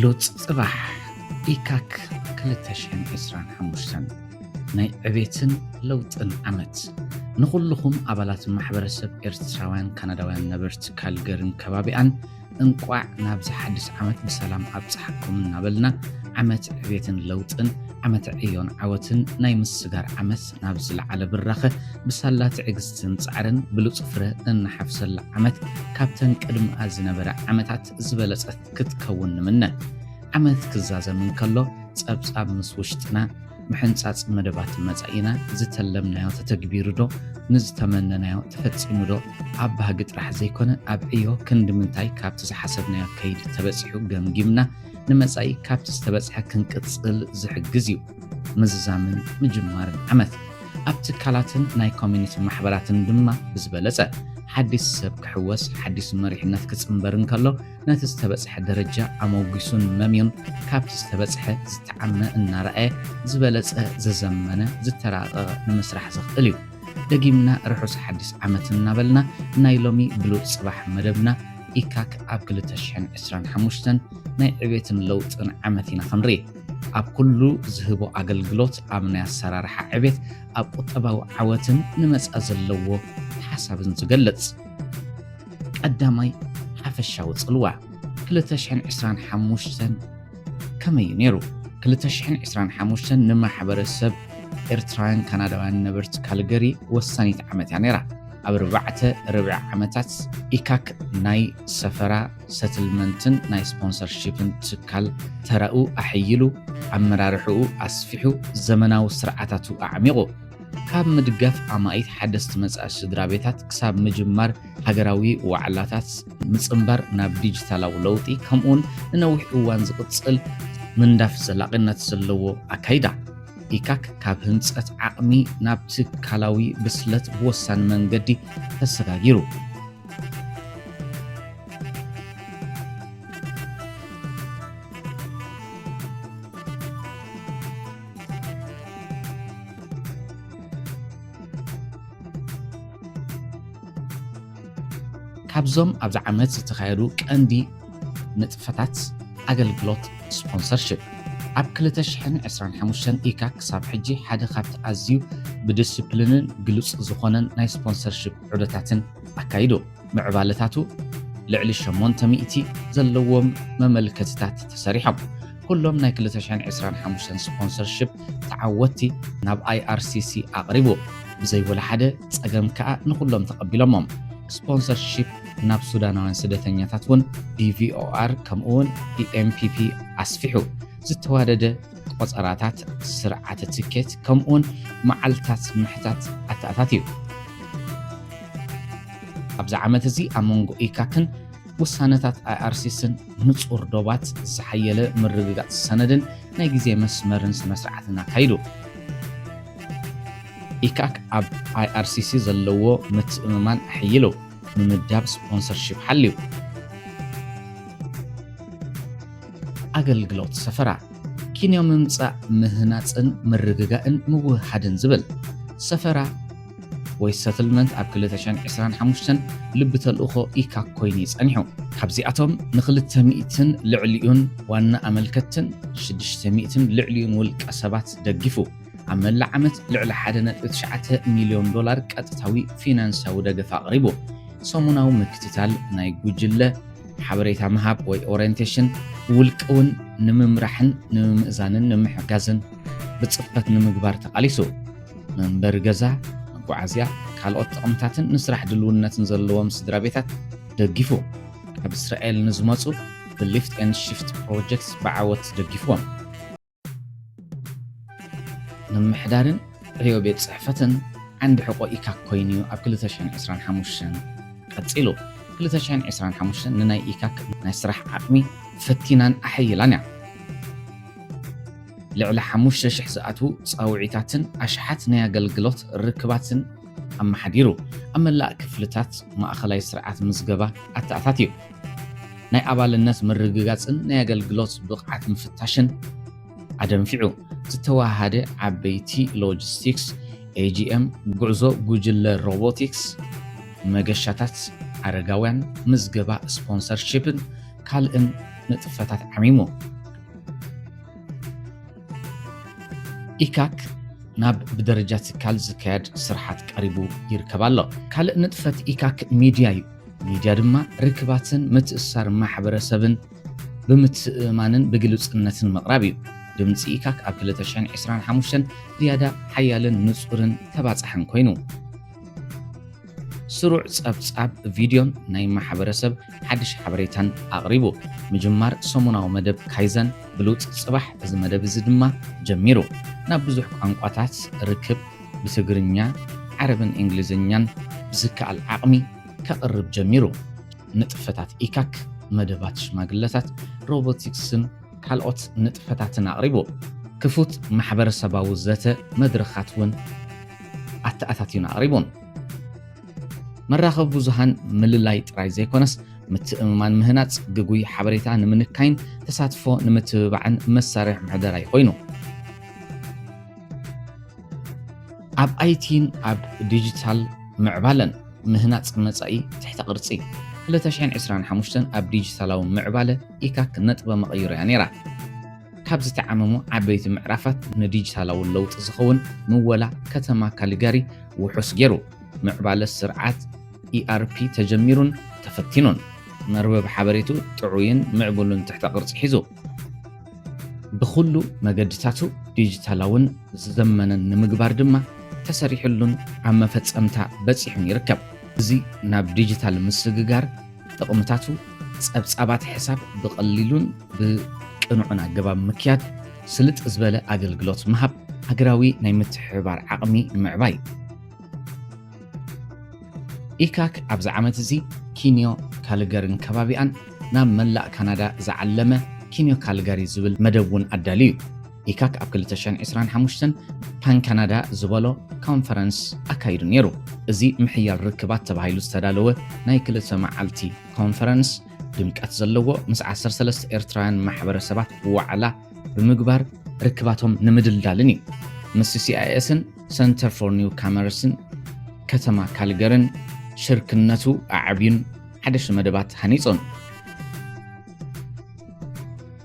ሎጽ ጽባሕ ኢካክ ክልተ ሽሕን ዕስራን ሓሙሽተን ናይ ዕቤትን ለውጥን ዓመት። ንኹልኹም ኣባላት ማሕበረሰብ ኤርትራውያን ካናዳውያን ነበርቲ ካልገርን ከባቢኣን እንቋዕ ናብዚ ሓድሽ ዓመት ብሰላም ኣብጽሓኩም እናበልና፣ ዓመት ዕቤትን ለውጥን፣ ዓመት ዕዮን ዓወትን ናይ ምስጋር ዓመት ናብ ዝለዓለ ብራኸ ብሳላ ትዕግስትን ጻዕርን ብሉጽ ፍረ እንሓፍሰላ ዓመት ካብተን ቅድሚኣ ዝነበረ ዓመታት ዝበለጸት ክትከውን ንምነ። ዓመት ክዛዘም እንከሎ ጸብጻብ ምስ ውሽጥና ምሕንጻጽ መደባት መጻኢና ዝተለምናዮ ተተግቢሩ ዶ ንዝተመነናዮ ተፈጺሙ ዶ ኣብ ባህጊ ጥራሕ ዘይኮነ ኣብ ዕዮ ክንዲ ምንታይ ካብቲ ዝሓሰብናዮ ከይዲ ተበጺሑ ገምጊምና ንመጻኢ ካብቲ ዝተበጽሐ ክንቅጽል ዝሕግዝ እዩ። ምዝዛምን ምጅማርን ዓመት ኣብ ትካላትን ናይ ኮሚኒቲ ማሕበራትን ድማ ብዝበለጸ ሓዲስ ሰብ ክሕወስ ሓዲስ መሪሕነት ክጽንበር እንከሎ ነቲ ዝተበጽሐ ደረጃ ኣሞጒሱን መምዩን ካብቲ ዝተበጽሐ ዝተዓመ እናረኣየ ዝበለጸ ዘዘመነ ዝተራቐቐ ንምስራሕ ዘኽእል እዩ። ደጊምና ርሑስ ሓዲስ ዓመት እናበልና ናይ ሎሚ ብሉጽ ጽባሕ መደብና ኢካክ ኣብ ክልተ ሽሕን ዕስራን ሓሙሽተን ናይ ዕቤትን ለውጥን ዓመት ኢና ክንርኢ። ኣብ ኩሉ ዝህቦ ኣገልግሎት ኣብ ናይ ኣሰራርሓ ዕቤት ኣብ ቁጠባዊ ዓወትን ንመጻ ዘለዎ ሓሳብን ዝገልጽ። ቀዳማይ ሓፈሻዊ ጽልዋ ክልተ ሽሕን ዕስራን ሓሙሽተን ከመይ እዩ ነይሩ? ክልተ ሽሕን ዕስራን ሓሙሽተን ንማሕበረሰብ ኤርትራውያን ካናዳውያን ነበርቲ ካልገሪ ወሳኒት ዓመት እያ ነይራ። ኣብ ኣርባዕተ ርብዒ ዓመታት ኢካክ ናይ ሰፈራ ሰትልመንትን ናይ ስፖንሰርሺፕን ትካል ተራኡ ኣሐይሉ፣ ኣመራርሕኡ ኣስፊሑ፣ ዘመናዊ ስርዓታቱ ኣዕሚቑ። ካብ ምድጋፍ ኣማኢት ሓደስቲ መጻኢ ስድራ ቤታት ክሳብ ምጅማር ሃገራዊ ዋዕላታት ምጽንባር ናብ ዲጂታላዊ ለውጢ ከምኡውን ንነዊሕ እዋን ዝቕጽል ምንዳፍ ዘላቒነት ዘለዎ ኣካይዳ። ኢካክ ካብ ህንጸት ዓቕሚ ናብ ትካላዊ ብስለት ብወሳኒ መንገዲ ተሰጋጊሩ። ካብዞም ኣብዚ ዓመት ዝተኻየዱ ቀንዲ ንጥፈታት ኣገልግሎት ስፖንሰርሺፕ። ኣብ ክልተ ሽሕን ዕስራን ሓሙሽተን ኢካ ክሳብ ሕጂ ሓደ ካብቲ ኣዝዩ ብዲስፕሊንን ግሉጽ ዝኾነን ናይ ስፖንሰርሺፕ ዑደታትን ኣካይዱ። ምዕባለታቱ ልዕሊ ሸሞንተ ሚእቲ ዘለዎም መመልከትታት ተሰሪሖም። ኩሎም ናይ ክልተ ሽሕን ዕስራን ሓሙሽተን ስፖንሰርሺፕ ተዓወትቲ ናብ ኣይ ኣር ሲ ሲ ኣቕሪቡ። ብዘይ ወላ ሓደ ጸገም ከኣ ንኹሎም ተቐቢሎሞም። ስፖንሰርሺፕ ናብ ሱዳናውያን ስደተኛታት እውን ዲ ቪ ኦ ኣር ከምኡ እውን ዲ ኤም ፒ ፒ ኣስፊሑ። ዝተዋደደ ቆጸራታት፣ ስርዓተ ትኬት ከምኡውን መዓልታት ምሕታት ኣተኣታትዩ። ኣብዚ ዓመት እዚ ኣብ መንጎ ኢካክን ውሳነታት ኣይ ኣር ሲ ስን ንጹር ዶባት፣ ዝሓየለ ምርግጋጽ ሰነድን ናይ ግዜ መስመርን ስነ ስርዓትን ኣካይዱ። ኢካክ ኣብ ኣይ ኣር ሲ ሲ ዘለዎ ምትእምማን ኣሐይሉ፣ ምምዳብ ስፖንሰርሺፕ ሓልዩ። ኣገልግሎት ሰፈራ፣ ኪንዮ ምምጻእ፣ ምህናጽን ምርግጋእን ምውህሃድን ዝብል ሰፈራ ወይ ሰትልመንት ኣብ ክልተ ሽሕን ዕስራን ሓሙሽተን ልቢ ተልእኾ ኢካክ ኮይኑ እዩ ጸኒሑ። ካብዚኣቶም ንኽልተ ሚእትን ልዕሊኡን ዋና ኣመልከትትን ሽዱሽተ ሚእትን ልዕሊኡን ውልቀ ሰባት ደጊፉ። ኣብ መላእ ዓመት ልዕሊ ሓደ ነጥቢ ትሽዓተ ሚልዮን ዶላር ቀጥታዊ ፊናንሳዊ ደገፍ ኣቕሪቡ። ሰሙናዊ ምክትታል ናይ ጉጅለ፣ ሓበሬታ ምሃብ ወይ ኦሪየንቴሽን፣ ውልቂ እውን ንምምራሕን ንምምእዛንን ንምሕጋዝን ብጽፈት ንምግባር ተቓሊሱ። መንበሪ ገዛ፣ መጓዓዝያ፣ ካልኦት ጥቕምታትን ንስራሕ ድልውነትን ዘለዎም ስድራ ቤታት ደጊፉ። ካብ እስራኤል ንዝመጹ ብሊፍት ኤንድ ሽፍት ፕሮጀክት ብዓወት ደጊፍዎም። ምምሕዳርን ዕዮ ቤት ጽሕፈትን ዓንዲ ሕቆ ኢካክ ኮይኑ ኣብ ክልተ ሽሕን ዕስራን ሓሙሽተን ቀጺሉ። ክልተ ሽሕን ዕስራን ሓሙሽተን ንናይ ኢካክ ናይ ስራሕ ዓቕሚ ፈቲናን ኣሐይላን እያ። ልዕሊ ሓሙሽተ ሽሕ ዝኣትዉ ጻውዒታትን ኣሽሓት ናይ ኣገልግሎት ርክባትን ኣመሓዲሩ። ኣብ መላእ ክፍልታት ማእኸላይ ስርዓት ምዝገባ ኣተኣታትዩ። ናይ ኣባልነት ምርግጋጽን ናይ ኣገልግሎት ብቕዓት ምፍታሽን ኣደንፊዑ። ዝተዋሃደ ዓበይቲ ሎጂስቲክስ፣ ኤ ጂ ኤም፣ ጉዕዞ ጉጅለ ሮቦቲክስ፣ መገሻታት ኣረጋውያን፣ ምዝገባ ስፖንሰርሺፕን ካልእን ንጥፈታት ዓሚሙ። ኢካክ ናብ ብደረጃ ትካል ዝካየድ ስርሓት ቀሪቡ ይርከብ ኣሎ። ካልእ ንጥፈት ኢካክ ሚድያ እዩ። ሚድያ ድማ ርክባትን ምትእስሳር ማሕበረሰብን ብምትእማንን ብግሉጽነትን ምቕራብ እዩ። ድምጺ ኢካክ ኣብ ክልተ ሽሕን ዕስራን ሓሙሽተን ዝያዳ ሓያልን ንጹርን ተባጻሕን ኮይኑ። ስሩዕ ጸብጻብ ቪድዮን ናይ ማሕበረሰብ ሓድሽ ሓበሬታን ኣቕሪቡ። ምጅማር ሰሙናዊ መደብ ካይዘን ብሉጽ ጽባሕ፣ እዚ መደብ እዚ ድማ ጀሚሩ። ናብ ብዙሕ ቋንቋታት ርክብ ብትግርኛ፣ ዓረብን እንግሊዝኛን ብዝከኣል ዓቕሚ ከቕርብ ጀሚሩ። ንጥፈታት ኢካክ፣ መደባት ሽማግለታት፣ ሮቦቲክስን ካልኦት ንጥፈታትን ኣቕሪቡ። ክፉት ማሕበረሰባዊ ዘተ መድረኻት እውን ኣተኣታትዩን ኣቕሪቡን። መራኸቢ ብዙሃን ምልላይ ጥራይ ዘይኮነስ፣ ምትእምማን ምህናጽ፣ ግጉይ ሓበሬታ ንምንካይን ተሳትፎ ንምትብባዕን መሳርሒ ምሕደራ እዩ ኮይኑ። ኣብ ኣይቲን ኣብ ዲጂታል ምዕባለን ምህናጽ መጻኢ ትሕተ ቅርጺ። ክልተ ሽሕን ዕስራን ሓሙሽተን ኣብ ዲጂታላዊ ምዕባለ ኢካክ ነጥበ መቐይሮ እያ ነይራ። ካብ ዝተዓመሙ ዓበይቲ ምዕራፋት ንዲጂታላዊ ለውጢ ዝኸውን ምወላ ከተማ ካልጋሪ ውሑስ ገይሩ። ምዕባለ ስርዓት ኢኣርፒ ተጀሚሩን ተፈቲኑን። መርበብ ሓበሬቱ ጥዑይን ምዕቡልን ትሕተ ቅርጺ ሒዙ። ብኹሉ መገድታቱ ዲጂታላውን ዝዘመነን ንምግባር ድማ ተሰሪሕሉን ኣብ መፈጸምታ በጺሑን ይርከብ። እዚ ናብ ዲጂታል ምስግጋር ጥቕምታቱ፣ ጸብጻባት ሕሳብ ብቐሊሉን ብቅኑዕን ኣገባብ ምክያድ፣ ስልጥ ዝበለ ኣገልግሎት ምሃብ፣ ሃገራዊ ናይ ምትሕብባር ዓቕሚ ንምዕባይ። ኢካክ ኣብዚ ዓመት እዚ ኪንዮ ካልገርን ከባቢኣን ናብ መላእ ካናዳ ዝዓለመ ኪንዮ ካልጋሪ ዝብል መደብ እውን ኣዳልዩ እዩ። ኢካክ ኣብ ክልተ ሽሕን ዕስራን ሓሙሽተን ፓን ካናዳ ዝበሎ ኮንፈረንስ ኣካይዱ ነይሩ። እዚ ምሕያል ርክባት ተባሂሉ ዝተዳለወ ናይ ክልተ መዓልቲ ኮንፈረንስ ድምቀት ዘለዎ፣ ምስ ዓሰርተ ሰለስተ ኤርትራውያን ማሕበረሰባት ዋዕላ ብምግባር ርክባቶም ንምድልዳልን እዩ። ምስ ሲሲኣይኤስን ሰንተር ፎር ኒው ካመርስን ከተማ ካልገርን ሽርክነቱ ኣዕብዩን ሓደሽ መደባት ሃኒጹን።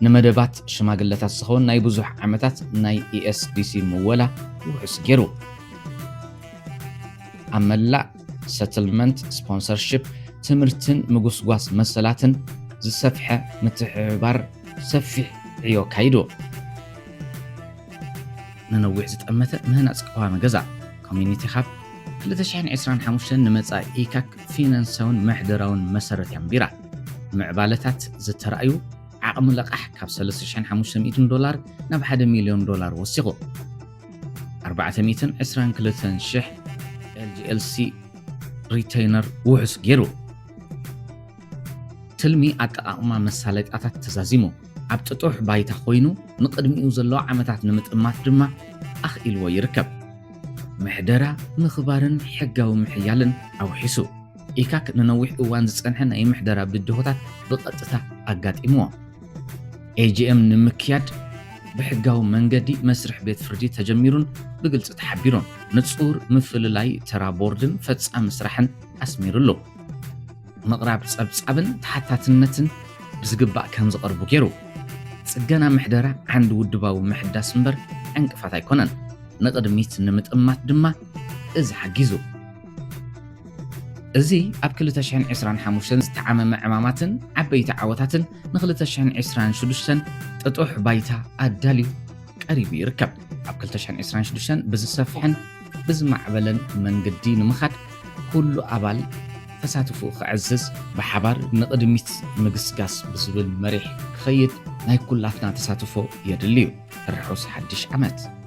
ንመደባት ሽማግለታት ዝኸውን ናይ ብዙሕ ዓመታት ናይ ኢኤስዲሲ ምወላ ውሑስ ገይሩ። ኣብ መላእ ሰትልመንት፣ ስፖንሰርሺፕ፣ ትምህርትን ምጉስጓስ መሰላትን ዝሰፍሐ ምትሕብባር ሰፊሕ ዕዮ ኣካይዱ። ንነዊሕ ዝጠመተ ምህናጽ ቀዋሚ ገዛ ኮሚኒቲ ሃብ ክልተ ሽሕን ዕስራን ሓሙሽተን ንመጻኢ ኢካክ ፊናንሳውን ምሕደራውን መሰረት የንቢራ። ምዕባለታት ዝተራእዩ ዓቕሚ ለቓሕ ካብ ሰለስተ ሽሕን ሓሙሽተ ሚእትን ዶላር ናብ ሓደ ሚልዮን ዶላር ወሲኹ። ኣርባዕተ ሚእትን ዕስራን ክልተን ሽሕ ኤልጂኤልሲ ሪተይነር ውሑስ ገይሩ። ትልሚ ኣጠቓቕማ መሳለጥያታት ተዛዚሙ። ኣብ ጥጡሕ ባይታ ኮይኑ ንቕድሚኡ ዘለዎ ዓመታት ንምጥማት ድማ ኣኽኢልዎ ይርከብ። ምሕደራ ምኽባርን ሕጋዊ ምሕያልን ኣውሒሱ። ኢካክ ንነዊሕ እዋን ዝጸንሐ ናይ ምሕደራ ብድሆታት ብቐጥታ ኣጋጢምዎ። ኤጂኤም ንምክያድ ብሕጋዊ መንገዲ መስርሕ ቤት ፍርዲ ተጀሚሩን ብግልጺ ተሓቢሩን። ንጹር ምፍልላይ ተራ ቦርድን ፈጻሚ ስራሕን ኣስሚሩሉ። ምቕራብ ጸብጻብን ተሓታትነትን ብዝግባእ ከም ዝቐርቡ ገይሩ። ጽገና ምሕደራ ዓንዲ ውድባዊ ምሕዳስ እምበር ዕንቅፋት ኣይኮነን። ንቕድሚት ንምጥማት ድማ እዚ ሓጊዙ። እዚ ኣብ ክልተ ሽሕን ዕስራን ሓሙሽተን ዝተዓመመ ዕማማትን ዓበይቲ ዓወታትን ንክልተ ሽሕን ዕስራን ሽዱሽተን ጥጡሕ ባይታ ኣዳልዩ ቀሪቡ ይርከብ። ኣብ ክልተ ሽሕን ዕስራን ሽዱሽተን ብዝሰፍሐን ብዝማዕበለን መንገዲ ንምኻድ ኩሉ ኣባል ተሳትፎ ክዕዝዝ፣ ብሓባር ንቕድሚት ምግስጋስ ብዝብል መሪሕ ክኸይድ ናይ ኩላትና ተሳትፎ የድልዩ። ርሑስ ሓድሽ ዓመት።